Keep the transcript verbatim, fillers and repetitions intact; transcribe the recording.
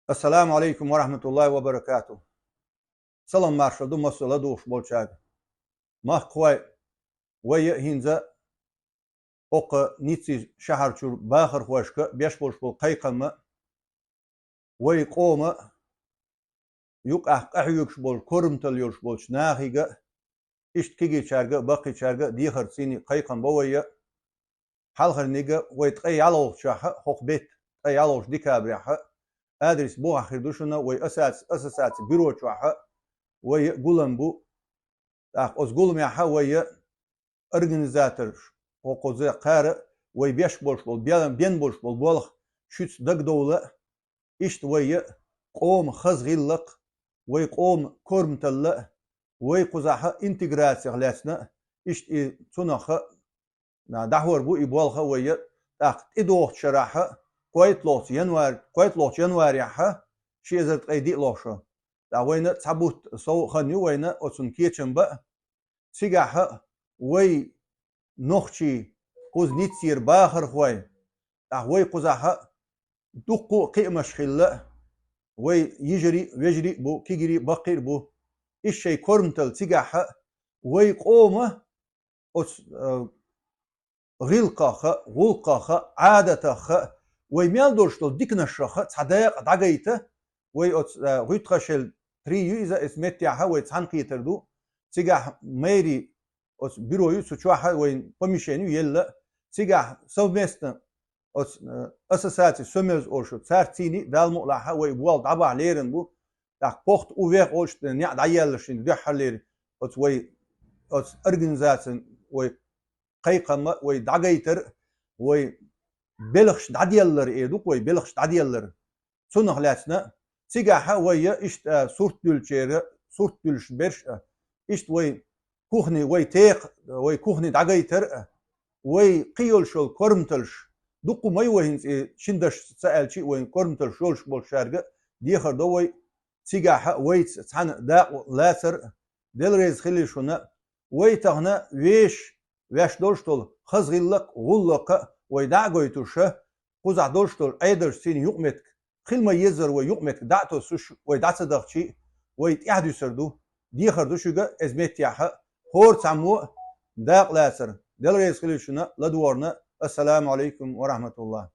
Ассаламу алейкум ва рахматуллахи ва баракату. Салам маршал ду массо ладугӀуш болчаьрга. Махкахой, вай а хӀинца оккха Ницци шахьарчура бахархошка беш болуш болу кхайкхамма, вай къома юкъахь къахьоьгуш болу, корматалла йолуш болчу нахига, иштта кегийчаьрга а, баккхийчаьрга а дехар цийний кхайкхам бо вайя. Хьалхарниг а вай ткъе ялхолгӀачохь а, хӀокху бетта ткъе ялхолгӀачу декабрехь а, адрес бухахь хир ду шуна, вай асац-, ассоциаци бюро чохь а вай гулам бу. ТӀаккха оцу гуламехь а вай организаторш, хӀокхуза кхара вай беш болуш болу, бен, бен болуш болу болх шуьца дагадовла а, иштта вай а къома хаза гӀиллакх, вай къома корматалла а, вай кхузахь а интеграцих лаьцна а, иштта и цунах а, на, дӀахьор бу и болх а вай а. ТӀаккха тӀедогӀучу шарахь а, кхойтталгӀачу январь-, кхойтталгӀачу январехь а, ши эзар ткъе диъ лохуш. ТӀаккха вайна цхьа бутт сов хан ю вайна оцунна кечам бан а. Цигахь а вай нохчий, кхуза Ниццера бахархой, тӀаккха вай кхузахь а дуккха а кхиамаш хилла а, вай йижарий а, вежарий а бу, кегирий а, баккхий а бу. Иштта шайн корматалла цигахь а вай къома оцу, а, гӀиллакхах а, гӀуллакхах а, Ӏадатах а, вай мел долуш долу диканашах а цхьа дакъа дӀагайта, вай оцу, а, гӀуьттахашел три ю иза, эс меттехь а вай цхьаьнакхетар ду. Цигахь мэрий оцу бюро ю, цу чохь а вайн помещение ю елла. Цигахь совместно оцу, э, ассоциаци Сомеза олуш, цаьрца цийний а Дала мукъалахь а вай болх дӀабахьа лерина бу. ТӀаккха похта у вех олуш неӀ дӀаеллаш шина дуьххьарлера оцу вай, оцу организацин вай кхайкхамма, вай дӀагайтар, вай белхаш дӀаделлар, э, ду-кх вай белхаш дӀаделлар. Цунах лаьцна, цигахь а вай а иштта, а, сурт дуьллучеран, сурт дуьллуш берш а, иштта вай кухни, вай теха, вай кухни дӀагайтар а, вай кхин йолуш йолу корматаллаш, дуккха ма ю вай хӀинца и шина дашца ца аьлча а, вайн корматаллаш йолуш болчаьрга а дехар до вай, цигахь а вайца цхьаьна дакъа лацар а, Дела реза хилийла шуна, вай тахана вешан ваьш долуш долу хаза гӀиллакх а, гӀуллакх а вай дӀа а гойтуш, кхузахь долуш долу Ӏедалш цийний юкъаметтиг, хила ма-еззара вай юкъаметтиг дӀа а тосуш, вай дӀа ца дахчий а, вай тӀаьхьадуьсур ду. Дехар ду шуьга эза меттехь а, хӀора цхьаммо а дакъа лацар. Дела реза хилийла шуна, ладогӀарна. Ассаламу алейкум ва рахматуллах.